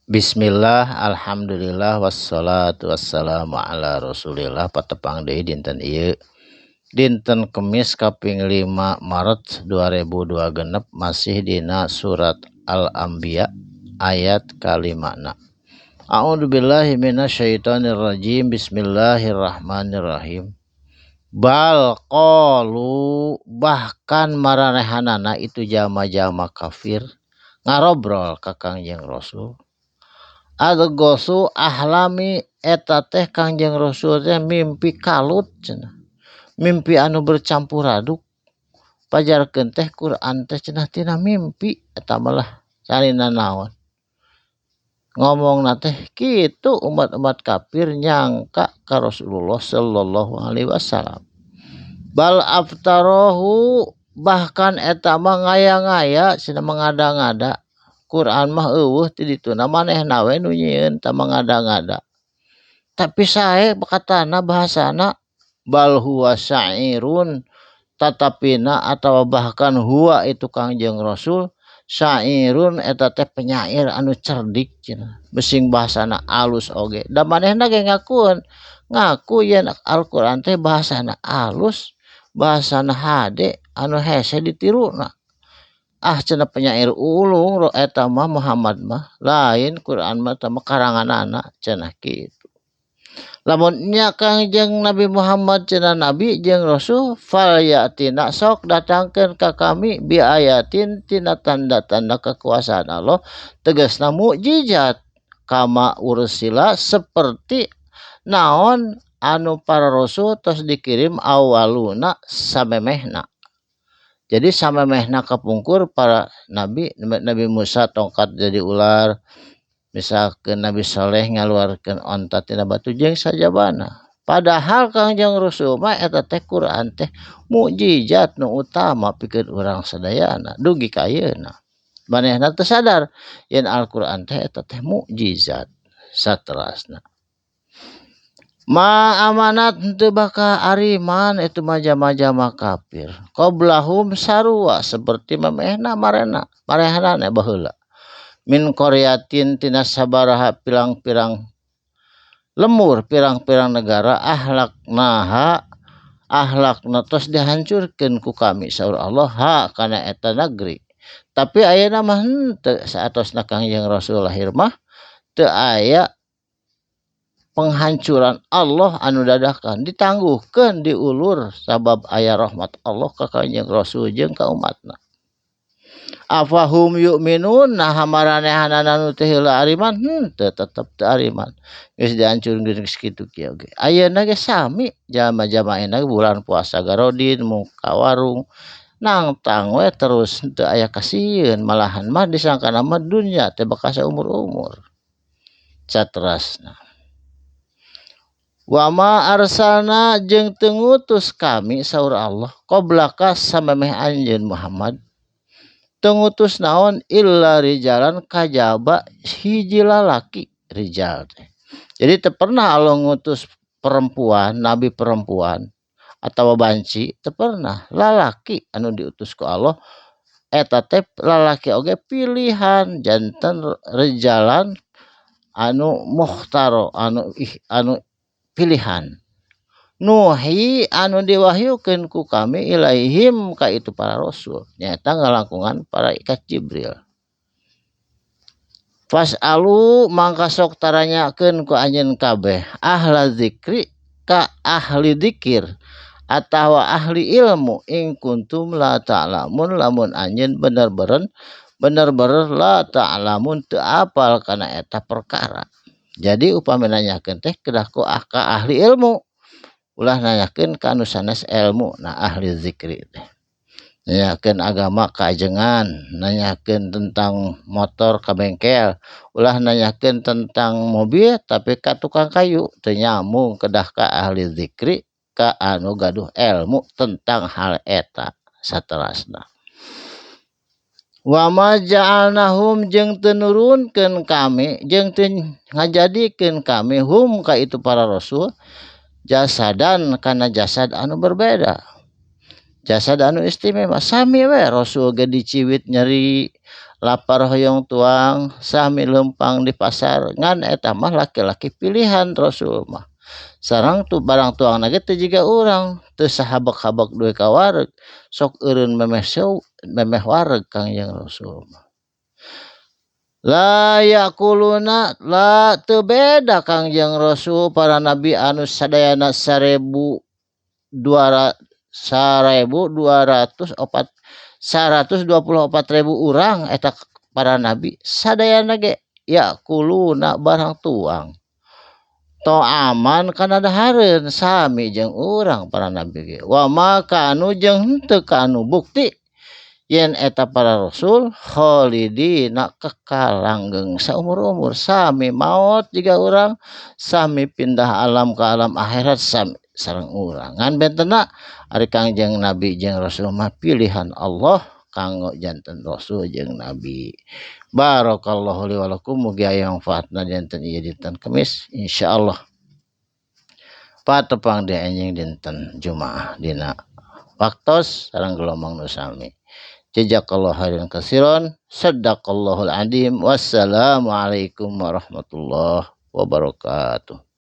Bismillah, alhamdulillah, wassalatu wassalamu ala rasulillah. Patepang deui dinten ieu, dinten Kemis kaping 5 Maret 2002 genep, masih dina surat Al-Anbiya ayat kalimana. A'udzubillahi minasyaitonirrajim. Bismillahirrahmanirrahim. Bal qalu, bahkan maranehanana itu jama-jama kafir ngarobrol ka Kangjeng Rasul. Adgosu ahlami, eta teh Kangjeng Rasul teh mimpi kalut cenah, mimpi anu bercampur aduk, pajarkeun teh Quran teh cenah tina mimpi. Eta malah sarina naon ngomongna teh kitu. Umat-umat kafir nyangka ka Rasulullah sallallahu alaihi wasallam. Bal aftarohu, bahkan eta mah ngaya-ngaya cenah, mengada-ngada. Quran mah euweuh ti dituna, manehna we nu nyieun tah, mengada-ngada. Tapi sae katana, bahasana bal huwa syairun, tatapina atau bahkan huwa itu Kangjeng Rasul, syairun eta teh penyair anu cerdik cenah, besing bahasana alus oge. Da manehna ge ngakueun, ngaku yen Al-Qur'an teh bahasana alus, bahasana hade anu hese ditiruna. Ah, cenah, penyair ulung eta mah Muhammad mah, lain Quran mah, eta mah karanganana cenah kitu. Lamun nya Kangjeng Nabi Muhammad cenah nabi jeung rasul, fal yatina, sok datangkeun ka kami, bi ayatin, tina tanda-tanda kekuasaan Allah, tegasna mukjizat, kama ursila, seperti naon anu para rasul tos dikirim, awaluna, samemehna. Jadi samemehna kapungkur para nabi, Nabi Musa tongkat jadi ular, misalkan Nabi Soleh ngaluarkeun onta tina batu jeung sajabana. Padahal Kangjeng Rasul mah eta teh Quran teh mukjizat nu utama pikeun urang sadayana dugi ka ayeuna. Manehna teu sadar yen Al-Qur'an teh eta teh mukjizat saterasna. Ma amanat, henteu bakal ariman itu mah jama-jama kafir. Qablahum, sarua seperti mamehna marena marehanana baheula. Min qaryatin, tina sabaraha pirang-pirang lemur, pirang-pirang negara, ahlaknaha, ahlakna, tos dihancurkeun ku kami, saur Allah, ha kana eta negeri. Tapi ayeuna mah henteu, saatosna Kangjeng Rasul lahir mah teu aya penghancuran Allah anu dadakan, ditangguhkeun, diulur sabab aya rahmat Allah ka Kangjeng Rasul jeung ka umatna. Afahum yu'minun, nah maranehanana nu teu heula ariman? Henteu, tetep teu ariman, geus dihancurkeun geus kitu kieu ge. Ayeuna ge sami, jalma-jalma ayeuna bulan puasa garodin, muka warung, nangtang we terus, henteu aya kasieun, malahan mah disangkana mah dunya teh bakal saumur-umur saterasna. Wa ma arsalna, jeung teu ngutus kami, saur Allah, qablaka, samemeh anjeun Muhammad, teu ngutus naon, illa rijalan, kajaba hiji lalaki. Rijal teh, jadi teu pernah Allah ngutus perempuan, nabi perempuan atau banci, teu pernah. Lalaki anu diutus ku Allah eta teh lalaki oge pilihan, janten rijalan anu mukhtaro, anu ih, anu pilihan, nuhi, anu diwahyukeun ku kami, ilaihim, ka itu para rasul, nyaeta ngalangkungan para ikat Jibril. Fasalu, mangka sok taranyakeun ku anjeun kabeh, ahla zikri, ka ahli zikir atawa ahli ilmu, in kuntum la ta'lamun, lamun anjeun bener-bener bener-bener la ta'lamun, teu apal kana eta perkara. Jadi upami nanyakeun teh kedah ku ka ahli ilmu, ulah nanyakeun ka anu sanes ilmu. Nah, ahli zikri teh nanyakeun agama kaajengan, nanyakeun tentang motor ka bengkel, ulah nanyakeun tentang mobil tapi ka tukang kayu, teu nyambung. Kedah ka ahli zikri, ka anu gaduh ilmu tentang hal eta saterasna. Wa ma ja'alnahum, jeung teu nurunkeun kami, jeung teu ngajadikeun kami, hum, ka itu para rasul, jasadan, kana jasad anu berbeda, jasad anu istimewa. Sami we, rasul ge diciwit nyeri. Lapar hoyong tuang sami lempang di pasar ngan eta mah laki-laki pilihan Rasul mah. Sareng tu barang tuang na ge teu jiga urang teu sahabak-habak duwe ka wareg sok eureun memeh seu memeh wareg Kangjeng Rasul mah. La yakuluna la teu beda Kangjeng Rasul para nabi anu sadayana 1204 124.000 urang eta para nabi sadayana ge yakuluna barang tuang. To'aman kana dahareun sami jeung urang para nabi ge. Wa ma kanu jeung henteu kanu bukti yen eta para rasul khalidina kekal langgeng saumur-umur sami maot jiga urang sami pindah alam ka alam akhirat sami sareng urang. Ngan bentena ari Kangjeng Nabi jeung Rasul mah pilihan Allah kanggo janten rasul jeung nabi. Barakallahu li wa lakum mugi aya manfaatna dinten ieu dinten Kemis insyaallah. Patepang deui anjing dinten Jumaah dina waktos sareng gelombang nu sami. Jazakallahu khairan katsiran. Sadaqallahul adzim. Wassalamualaikum warahmatullahi wabarakatuh.